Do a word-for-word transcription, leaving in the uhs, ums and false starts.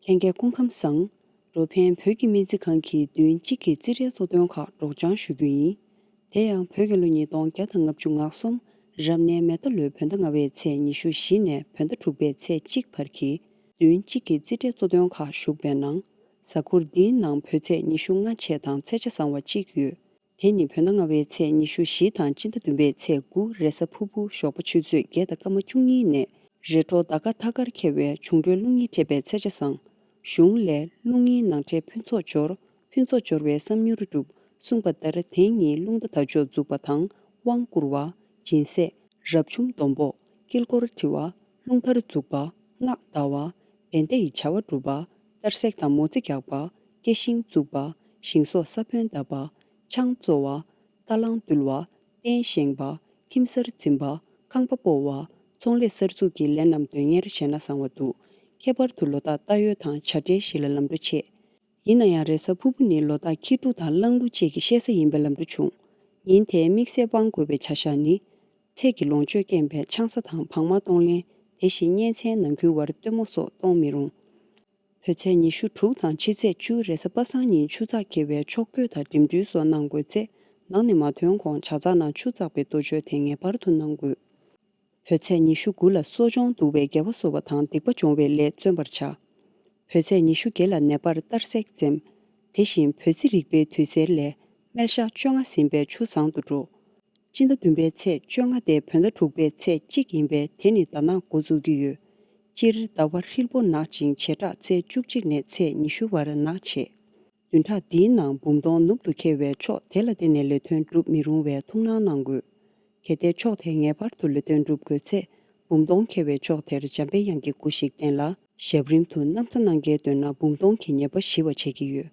ལྷན་རྒྱས་སྐུ་ཁམས་བཟང་། འགྲོ་ཕན་བོད་ཀྱི་སྨན་རྩིས་ཁང་གིས་བདུན་གཅིག་གི་རྩིས་ཁྲའི་གཙོ་དོན་ཁག་སྒྲོག་སྦྱང་ཞུ་རྒྱུ་ཡིན། དེ་ཡང་བོད་རྒྱལ་ལོ་ཉིས་སྟོང་བརྒྱ་དང་ལྔ་བཅུ་ང་གསུམ་རབ་གནས་མེ་རྟ་ལོའི་བོད་ཟླ་ལྔ་པའི་ཚེས་ཉི་ཤུ་བཞི་ནས་བོད་ཟླ་དྲུག་པའི་ཚེས་གཅིག་བར་གྱི་བདུན་གཅིག་གི་རྩིས་ཁྲའི་གཙོ་དོན་ཁག་ཞུགས་པའི་ནང་། གཟའ་འཁོར་འདིའི་ནང་བོད་ཚེས་ཉི་ཤུ་ལྔ་བྱས་དང་ཚེས་ཆ་བཟང་བ་གཅིག་ཡོད། དེ་ནི་བོད་ཟླ་ལྔ་པའི་ཚེས་ཉི་ཤུ་བཞི་དང་སྤྱི་ཟླ་བདུན་པའི་ཚེས་དགུ་རེས་གཟའ་ཕུར་བུ་ཞོགས་པ་ཆུ་ཚོད་བརྒྱད་དང་སྐར་མ་བཅུ་གཉིས་ནས་རེས་འགྲོགས་ཟླ་སྐར་ཐ་སྐར་འཁེལ་བའི་འབྱུང་འཕྲོད་རླུང་གཉིས་འཕྲད་པའི་ཚེས་ཆ་བཟང་། གཞུང་ལས་རླུང་གཉིས་ནང་འཕྲད་ཕུན་ཚོགས་འབྱོར། ཕུན་ཚོགས་འབྱོར་བས་བསམ་མྱུར་འགྲུབ། གསུངས་པ་ལྟར་དེ་ཉིན་རླུང་རྟ་དར་ལྕོག་འཛུགས་པ་དང་དབང་བསྐུར་བ། སྦྱིན་སྲེག་རབ་བྱུང་སྡོང་པོ། དཀྱིལ་འཁོར་བྲི་བ། རླུང་ཐར་འཛུགས་པ། སྔགས་བཟླ་བ། བན་དེ་ཡི་བྱ་བ་སྒྲུབ་པ། གཏེར་སྲེག་དང་མོ་རྩིས་རྒྱག་པ། སྐྱེ་ཤིང་བཙུགས་པ། ཞིང་སོགས་ས་བོན་བཏབ་པ། ཆང་བཙོ་བ། རྟ་གླང་འདུལ་བ། རྟེན་བཞེངས་པ། ཁྱིམ་གསར་འཛིན་པ། ཁང་པ་སྤོ་བ། ཚོང་ལས་གསར་འཛུགས་ཀྱི་ལས་རྣམས་དོན་གཉེར་བྱས་ན་བཟང་བ་འདུག་ཁྱད་པར་དུ་ལོ་རྟགས་རྟ་ཡོས་དང་བྱ་བྲལ་བཞི་ལ་ལམ་འགྲོ་ཆེ། ཡིན་ན་ཡང་རེས་གཟའ་ཕུར་བུ་ནི་ལོ་རྟགས་ཁྱི་ཕྲུག་དང་གླང་ལུག་བཅས་ཀྱི་བཤད་ས་ཡིན་པའི་ལམ་འགྲོ་བྱུང་། ཉིན་དེའི་དམིགས་བསལ་སྤང་དགོས་པའི་བྱ་བཞག་ནི། ཚེ་གི་ལོངས་སྤྱོད་རྐྱེན་པས་ཆང་ས་དང་བག་མ་གཏོང་ལེན། དེ་བཞིན་གཉེན་ཚན་ནང་ཁུལ་བར་སྟོན་མོ་སོགས་གཏོང་མི་རུང་། བོད་ཚེས་ཉི་ཤུ་དྲུག་དང་ཕྱི་ཚེས་བཅུ་རེས་གཟའ་པ་སངས་ཉིན་ཆུ་ཚགས་འཁེལ་བའི་ཕྱོགས་བསྐྱོད་དང་འགྲིམ་འགྲུལ་སོགས་གནང་དགོས་ཚེ། ནང་ནས་མ་ཐོན་གོང་ཇ་ཚགས་ནང་ཆུ་བཙགས་པའི་དུར་མཆོད་དེ་ངེས་པར་དུ་གནང་དགོས། བོད་ཚེས་ཉི་ཤུ་དགུ་ལ་གསོ་སྦྱོང་བསྡུ་བའི་དགེ་བ་གསོག་པ་དང་སྡིག་པ་སྦྱོང་བའི་ལས་བརྩོན་པར་བྱ། བོད་ཚེས་ཉི་ཤུ་བརྒྱད་ལ་ནད་པར་གཏར་སྲེག་འཛེམ། དེ་བཞིན་བོད་རྩིས་རིག་པའི་དུས་སེར་ལས། སྨེ་ཤ་བཅོ་ལྔ་ཟིན་པའི་ཆུ་བཟང་དུ་འགྲོ། སྤྱི་ཟླ་བདུན་པའི་ཚེས་བཅོ་ལྔ་སྟེ་བོད་ཟླ་དྲུག་པའི་ཚེས་གཅིག་ཡིན་པས་དེ་ནི་ཟླ་ནག་འགོ་འཛུགས་ཀྱི་ཡོད། སྤྱིར་ཟླ་བ་ཧྲིལ་པོ་ནག་ཅིང་བྱེ་བྲག་ཚེས་བཅུ་གཅིག་ནས་ཚེས་ཉི་ཤུ་བར་ནག་ཆེ། བདུན་ཕྲག་འདིའི་ནང་འབུམ་སྟོང་ནུབ་ཏུ་འཁེལ་བའི་ཕྱོགས་དེ་ལ་བརྟེན་ནས་ལས་དོན་སྒྲུབ་མི་རུང་བས་ཐུགས་སྣང་གནང་དགོས། གལ་ཏེ་ཕྱོགས་དེ་ངེས་པར་དུ་ལས་དོན་སྒྲུབ་དགོས་ཚེ། འབུམ་སྟོང་འཁེལ་བའི་ཕྱོགས་དེར་འཇམ་པའི་དབྱངས་ཀྱི་སྐུ་ཞིག་བསྟན་ལ། ཞབས་རིམ་དུ་ན་བཟའ་གནང་གལ་འདོད་ན་འབུམ་སྟོང་གི་ཉེས་པ་ཞི་བ་བྱེད་ཀྱི་ཡོད།